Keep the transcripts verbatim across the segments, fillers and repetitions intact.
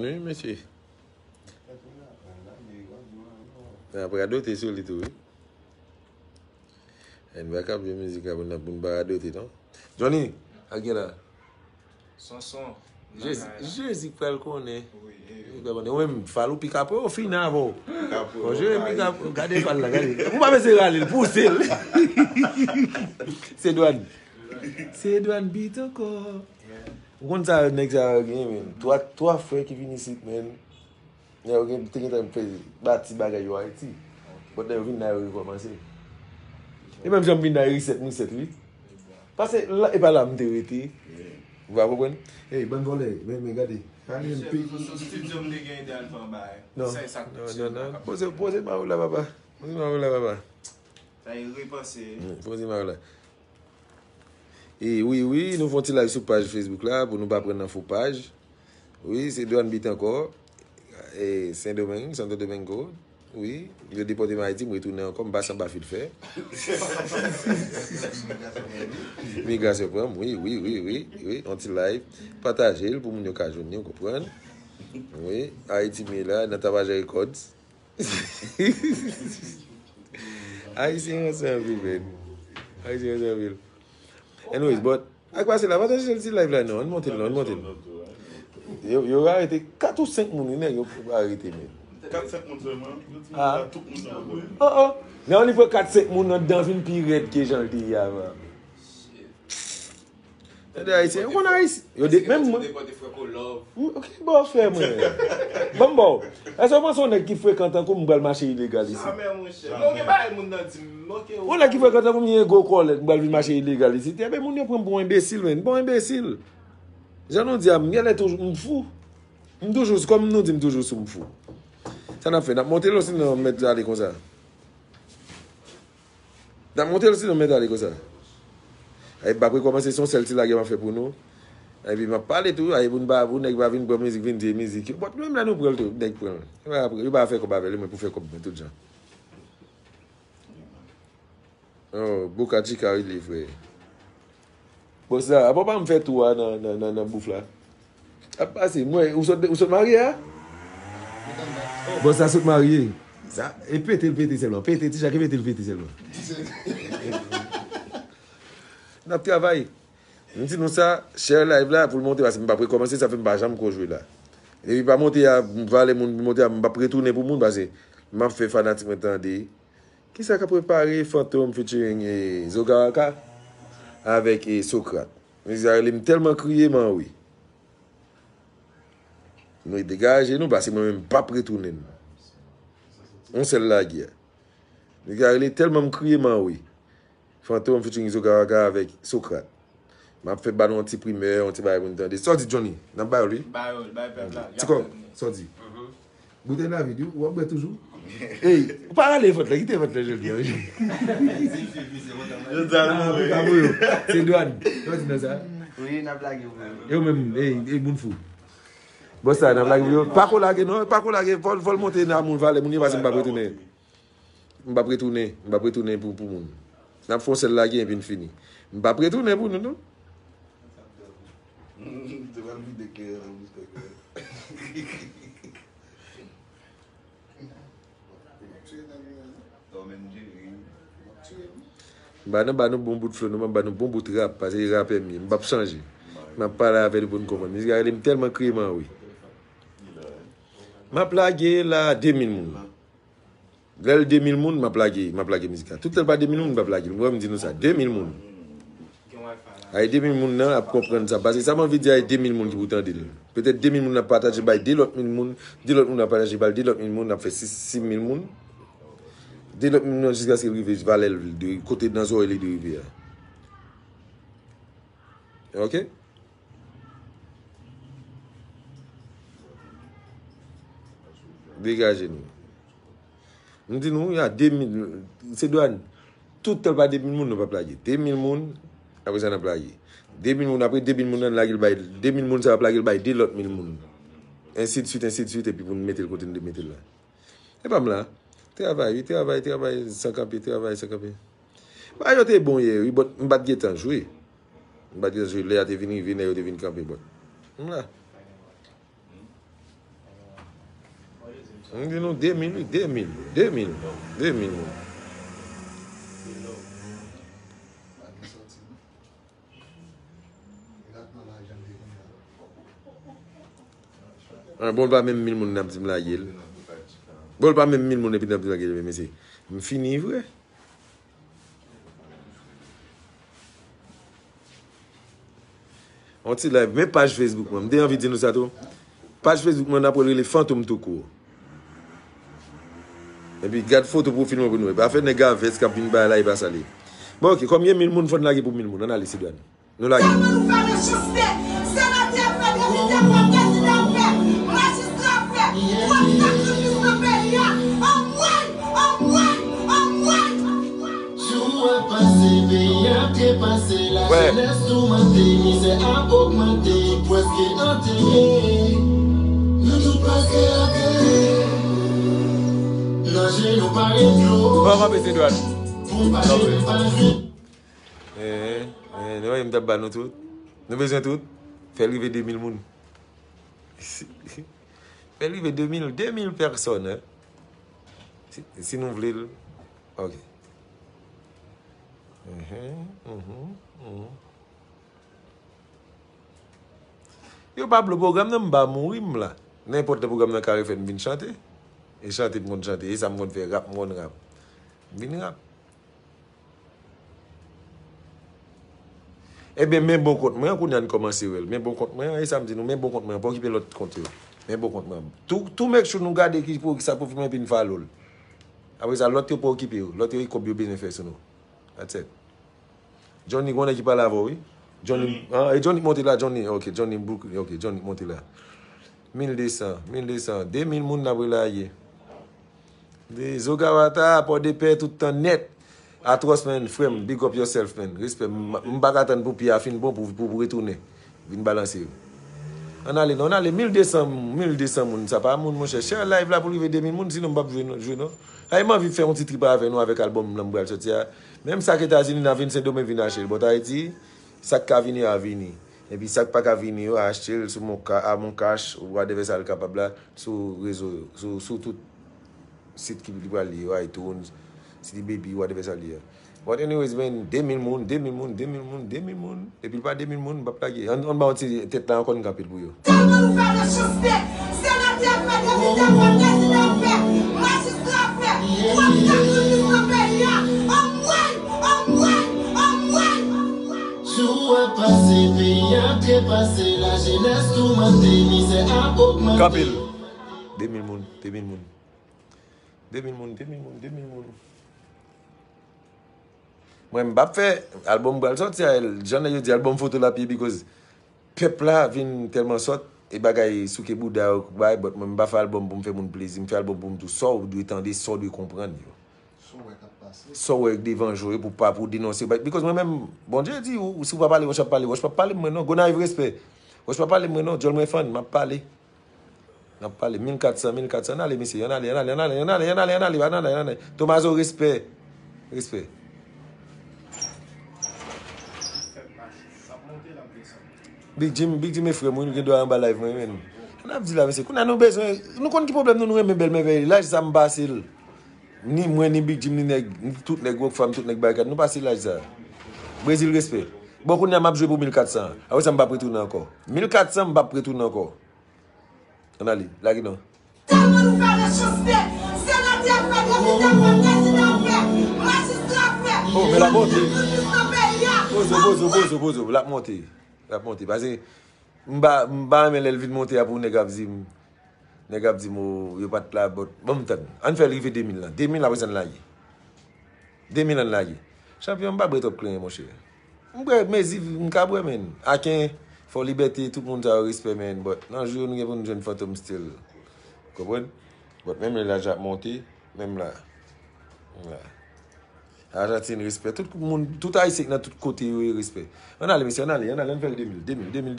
Wi, mesye. N ap radote sou li tou, wi. N pa kab jwe mizik la pou n, pou n pa radote, non. Johnny, ak gen la. Sonson. Jezi, Jezi k pral konnen. Wi, e, e. Ou menm, Falou pi kapon, ou fin avè w. Kapon, Bon, je, pi kapon. Gade Fal la, gade. Ou pa bezwen rale l, pouse l. Se Dwan. Se Dwan bit ankò. Ou konn sa nèg sa yo gen, men. Twa, twa frè ki vin isit, men. Nèg yo gen, te gentan fè bati bagay yo Ayiti. But nèg yo vin la, yo rekòmanse. E menm jan m vin la, e reset, m reset, wi. Paske la, e pa la m te rete. Ou pa konprann? Ey, bann vòlè, men, men gade. Gade yon peyi. Sou, sou studio m te gen ide al fè yon bagay. Non, non, non, non. Poze, poze ma ou la, papa. Poze ma ou la, papa. Sa e repanse. Hmm, poze ma ou la. E wi, wi, nou fè yon ti live sou paj Facebook la pou nou pa pran nan fo paj. Wi, se Dwan Bit ankò. E Sendomeng, Santo Domingo. Wi, yo depòte m Ayiti, m retounen ankò, m pa sanba fil fè. Migrasyon pran m, wi, wi, wi, wi, wi, yon ti live. Pataje l pou moun yo ka jwenn li, ou konprann? Wi, Ayiti m ye la, nan Tabajè Records. Ayisyen ranse anpil, men. Ayisyen ranse anpil. Anyways, but, ak pase la, pataje ti live la, non. Ann monte l, non, ann monte l. Yo, yo arete kat ou senk moun, wi, nèg yo arete, men. Kat, senk moun sèlman? Yo di ah. Tout moun nan anploye. Oh, oh. Men ann li pran kat, senk moun anndan vin pi rèd ke jan l te ye avan. Tande Ayisyen, ou konn Ayisyen? Yo de, menm mwen. Depote Franco Love. Mm, ok, bon, frè mwen. Bon, bon. Èske w panse yon nèg ki frekan tankou m pral mache ilegal isit? Jamè, monchè. Non, gen bagay moun nan di m, ok. Yon nèg ki frekan tankou m, gen gwo kòlèt, m pral vin mache ilegal isit. Ebyen, moun yo pran m pou yon enbesil, men. Bon, enbesil. Jan nou di a, m genlè toujou, m fou. M toujou, kòm nou di, m toujou sou m fou. Sa n ap fè? N ap monte l, osinon n mèt ale konsa? N ap monte l, sinon mèt ale konsa. Ay, m ap rekòmanse, se yon sèl ti lagè m ap fè pou nou. Epi m ap pale tou, ay, pou n pa, pou nèg pa vin pran mizik, vin di mizik. But menm lè nou pran l tou, nèg pran l. Yo pa, yo pa fè kòb avè l, men pou fè kòb mwen tout jan. Oh, Boca Chica, wi, li frè. Bon, sa, apa w pa m fè tou a nan, nan, nan, nan bouf la? Ap pase, mwen, ou sot, ou sot marye a? Bon, sa sot marye. Sa, e pete l pete sèlman. Pete, ti chak e pete l pete sèlman. N ap travay. M di nou sa, share live la pou l monte, paske m p ap rekòmanse, sa fè m pa janm ko jwe la. Depi pa monte a, m vale moun, monte a, m p ap retounen pou moun, paske m ap fè fanatik mwen tande. Kisa k ap prepare Fantom featuring, eh, Zogaraka avèk, eh, Socrate? Mizik sa rele M Tèlman Kriye M Anwi. Nou degaje nou, paske mwen menm m p ap retounen. Yon sèl lagè. Mizik sa rele Tèlman M Kriye M Anwi. Fantom featuring Zogaraka avèk Socrate. M ap fè ba nou yon ti primè, yon ti bagay pou nou tande. Sa w di, Johnny? N ap ba yo l, wi. Ba yo l, bay pèp la. Ti kòb, sa w di? Boutèy la vid, wi, w ap bwè toujou. Ey, ou pa rale vant la, kite vant la jodi a, wi. Jodi a, nou mouri. Se Dwan. Sa w di nan sa? Wi, n ap lage w menm. Yo menm, ey, ey, moun fou. Bon, sa, n ap lage yo. Pa ko lage, non, pa ko lage. Fò l, fò l monte nan moun valè, moun yo pase m p ap retounen. M p ap retounen, m p ap retounen pou, pou moun. N ap fè yon sèl lagè epi n fini. M p ap retounen pou nou, non. Te pral vide kè nan bouch kòkòt. Ba nou, ba nou bon bout flow, nou ban nou bon bout rap, paske rapè m ye, m p ap chanje. M ap pale avè nou pou n konprann. Mizik la rele M Tèlman Kriye M Anwi. M ap lage la de mil moun. Lè l de mil moun, m ap lage, m ap lage mizik la. Tout lè l pa de mil moun, m p ap lage l. Mwen, m di nou sa, de mil moun. Ay, de mil moun nan ap konprann sa. Paske sa m anvi di a, e de mil moun ki pou tande l. Petèt de mil moun ap pataje bay de lòt mil moun, de lòt moun ap pataje bay de lòt mil moun, ap fè sis, sis mil moun. De lòt mil moun nan jiskaske l rive valè l, de kote nan zòrèy li dwe rive a. Ok? Degaje nou. M di nou, y a de mil, se Dwan. Tout tan pa de mil moun, nou p ap lage. De mil moun, apre sa, n ap lage. De mil moun, apre de mil moun, n lage l bay. De mil moun, sa ap lage l bay de lòt mil moun. Ensi de swit, ensi de swit, epi pou n mete l kote n te mete l la. E pa m la. Travay, wi, travay, travay, san kanpe, travay, san kanpe. Bagay yo te bon yè, wi, but m pa t gen tan jwe. M pa t gen tan jwe, lè a te vin rive, nèg yo te vin kanpe, but m la. M di nou de mil, wi, de mil, de mil, de mil moun. Ah, bon, l pa menm mil moun n ap di m lage l. Bon, l pa menm mil moun epi n ap di m lage l, men mesye. M fini vre. On ti live, men paj Facebook mwen. M te anvi di nou sa tou. Paj Facebook mwen, n ap rele Fantom Toukou. Epi gad foto pwofil mwen pou nou wè. Pa fè nèg a vès k ap vin bay la, e pa sa li ye. Bon, oke, kòm gen mil moun, fò n lage pou mil moun. Ann ale, Sidwan. Nou lage. Tèlman nou fè mechanste, senatè fè, depite fè, prezidan fè, majistra fè, twòp sakrifis nan peyi a. Anmwey, anmwey, anmwey. Jou ap pase, peyi ap trepase, lajenès toumante, mizè ap ogmante, prèske antere. Nou tout prèske antere. Nan je nou pa gen dlo. Bon, bon, mesye Edward. Pou m pa jwe, nou pa jwe. Eh, eh, nou wè, m t ap ba nou tout. Nou bezwen tout. Fè l rive de mil moun. Fè l rive de mil, de mil pèsòn, hein. Si, si nou vle l, ok. Mhm, mhm, mhm. Yo pa blo pwogram nan, m pa mouri m la. Nenpòt lè pwogram nan ka refèt, m vin chante. E chante m konn chante, e sa m konn fè, rap m konn rap. M vin rap. Ebyen, men bon kont mwen an, kounye a n kòmanse wè l. Men bon kont mwen an, e sa m di nou, men bon kont mwen an, pa okipe lòt kont yo. Men bon kont mwen an. Tou, tou make sure nou gade ki pou, sa pwofil mwen epi n follow l. Apre sa, lòt yo pa okipe yo. Lòt yo, e kòb yo bezwen fè sou nou. That's it. Johnny, gon nèg ki pale avè w, wi. Johnny, ah, e Johnny monte la, Johnny, ok, Johnny Brooklyn, ok, Johnny monte la. Mil de san, mil de san, de mil moun n ap relaye. De Zogawata, Pòdepè, tout tan nèt. Atwòs, man, frè m, big up yourself, man. Respè, m, m pa ka tann pou pye a fin bon pou, pou, pou retounen. Vin balanse yo. Ann ale, non, ann ale, mil de san, mil de san moun, sa pa moun, monchè. Share live la pou rive de mil moun, sinon m p ap jwe, non, jwe, non. Ay, m anvi fè yon ti trip avè nou avèk albòm nan m pral sòti a. Menm sa k Etazini, nan vin Sendomeng vin achte l. But Ayiti, sa k ka vini a vini. Epi sa k pa ka vini yo, achte l sou Monca, a Moncash, ou whatever sa l kapab la, sou rezo yo, sou, sou tout sit ki li pral ye yo, iTunes, C D Baby, whatever sa l ye a. But anyways, man, de mil moun, de mil moun, de mil moun, de mil moun. Epi l pa de mil moun, m p ap lage. Ann, ann ba yon ti tèt la ankò, n kanpe l pou yo. Tèlman nou fè mechanste, senatè fè, depite fè, prezidan fè, majistra fè, twòp sakrifis nan peyi a. Anmwey, anmwey, anmwey. Jou ap pase, peyi ap trepase, lajenès toumante, mizè ap ogmante. Kanpe l. De mil moun, de mil moun. De mil moun, de mil moun, de mil moun. Mwen, m p ap fè albòm pral sòti a, jan nèg yo di albòm foto l ap ye, because pèp la vin tèlman sòt, e bagay souke bouda yo, bay, but mwen, m pa fè albòm pou m fè moun plezi, m fè albòm pou m di w sa w dwe tande, sa w dwe konprann yo. Sa w wè k ap pase. Sa w wè devan je w pou pa, pou denonse, bay, because mwen menm, Bondye di, ou, si w pa pale, wòch ap pale, wòch p ap pale m mwen non, Gonayiv respè. Wòch p ap pale m mwen non, djòl mwen fann, m ap pale. N ap pale mil kat san, mil kat san, ann ale, mesye, ann ale, ann ale, ann ale, ann ale, ann ale, ann ale, ann ale, ann ale, ann ale, ann ale, ann ale, ann ale, ann ale. Tomazo, respè. Respè. Big Jim, Big Jim e frè m, wi, nou gen dwa anba live mwen, men. N ap di la, mesye, kounye a nou bezwen, nou konn ki pwoblèm nou, nou renmen bèl mèvèy, laj sa m pase l. Ni mwen, ni Big Jim, ni nèg, ni tout nèg Rockfam, tout nèg Barikad, nou pase laj sa. Brezil, respè. Bon, kounye a m ap jwe pou mil kat san. Apre sa, m p ap retounen ankò. Mil kat san, m p ap retounen ankò. Ann ale, lage non. Tèlman nou fè mechanste, senatè fè, depite fè, prezidan fè, majistra fè, oh, men l ap monte. Poze w, poze w, poze w, poze w, l ap monte. L ap monte. Paske m pa, m pa renmen lè l vin monte a pou nèg ap di m, nèg ap di m, oh, yo pa t la, but, ban m tann. Ann fè l rive de mil lan. De mil apre sa n lage. De mil ann lage. Chanpyon, m pa bwè twòp kleren, monchè. M bwè mezi, m ka bwè, men. Aken, Fò Libète, tout moun sa yo, respè, men. But, nan jou yo, nou gen pou nou jwenn Fantom still. Konprann? But, menm lè laj ap monte, menm la. Menm la. Ajantin, respè. Tout moun, tout Ayisyen ki nan tout kote yo ye, respè. Ann ale, mesye, ann ale, ann ale, ann fè l de mil, de mil,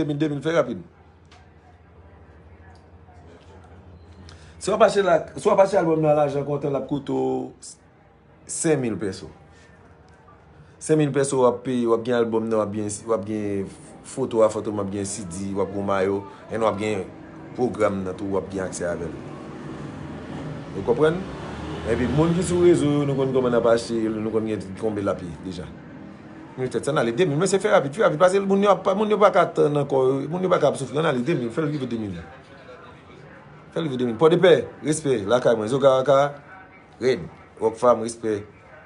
de mil, fè rapid. Si w ap achte la, si w ap achte albòm nan lajan kontan, l ap koute w senk mil pèso. Senk mil pèso w ap peye, w ap gen albòm nan, w ap gen, w ap gen foto a Fantom, w ap gen C D, w ap gen mayo, and w ap gen pwogram nan tou, w ap gen aksè avè l. Ou konprann? Epi moun ki sou rezo yo, nou konn kòman n ap achte yo, nou konn gen konbyen l ap ye deja. Men tèt sa, n ale de mil, mesye, fè rapid, fè rapid, paske moun yo ap, moun yo pa ka tann ankò, moun yo pa ka ap soufri, ann ale de mil, fè l rive de mil. Fè l rive de mil. Pòdepè, respè, lakay mwen, Zogaraka, Red, Rockfam, respè,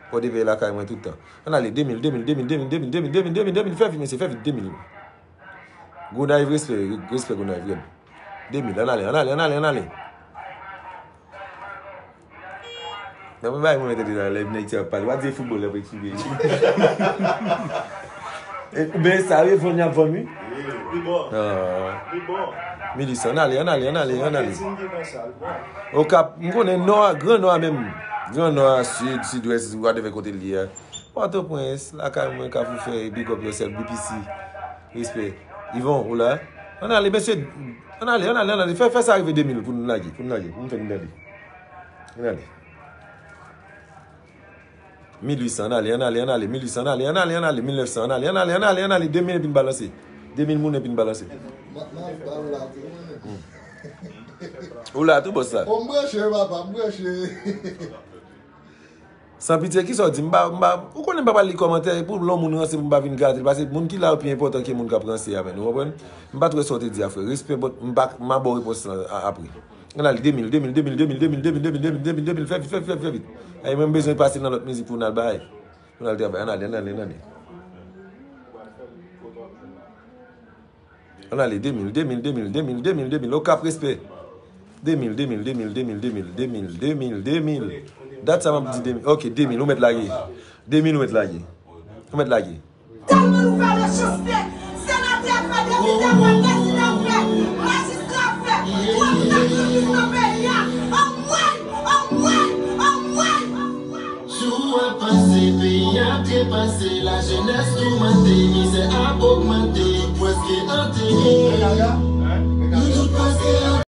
Pòdepè, lakay mwen tout tan. Ann ale de mil, de mil, fè vit, mesye, fè vit, de mil. Gonayiv, respè, respè Gonayiv, Red. De mil, ann ale, ann ale, ann ale, ann ale. Nan mwen bay mwen tande nan lè nèg ti ap pale. W a di foutbòl ap eksprime. Oubyen sa, revann y ap vann, wi. Wi, li bon. Ah. Li bon. Milis, ann ale, ann ale, ann ale, ann ale. Okap, m konnen Nò a, Gran Nò a menm. Gran Nò a, Sid, Sidwès, whatever kote l ye a. Pòtoprens, lakay mwen, Kafou Fèy, big up yourself, B P C. Respè. Yvon, ou la? Ann ale, mesye. Ann ale, ann ale, ann ale. Fè, fè sa rive de mil pou nou lage, pou nou lage, pou nou fè nou lage. Ann ale. Mil uit san, ann ale, ann ale, ann ale, mil uit san, ann ale, ann ale, ann ale, mil nèf san, ann ale, ann ale, ann ale, ann ale, de mil epi n balanse. De mil moun epi n balanse. Ou la tou, bòs la. O, m branche, papa, m branche. San pitye, kisa w di? M pa, m pa, ou konnen m pa pral li kòmantè, e pou lè yon moun ranse pou m pa vin gate l, paske moun ki la yo pi enpòtan ke moun k ap ranse a, menn, ou konprann? M pa t wè sa w te di a, frè. Respè, but m pa, m a ba w repons lan a-, apre. Ann ale, de mil, de mil, fè vit, fè vit, fè vit, fè vit. Ay, mwen m bezwen pase nan lòt mizik pou n al bay. Pou n al travay, ann ale, ann ale, ann ale. Ann ale, de mil, de mil, Okap, respè. De mil, de mil, de mil, de mil, de mil, de mil, de mil, de mil, de mil. Dat sa m ap di, de mil. Ok, de mil, ou mèt lage. De mil, ou mèt lage. Ou mèt lage. Tèlman nou fè mechanste, senatè fè, depite fè, prezidan fè, majistra fè, twòp sakrifi nan peyi a. Anmwey, anmwey, anmwey, anmwey. Jou ap pase, peyi ap trepase, lajenès toumante, mizè ap ogmante, prèske antere. Nou tout prèske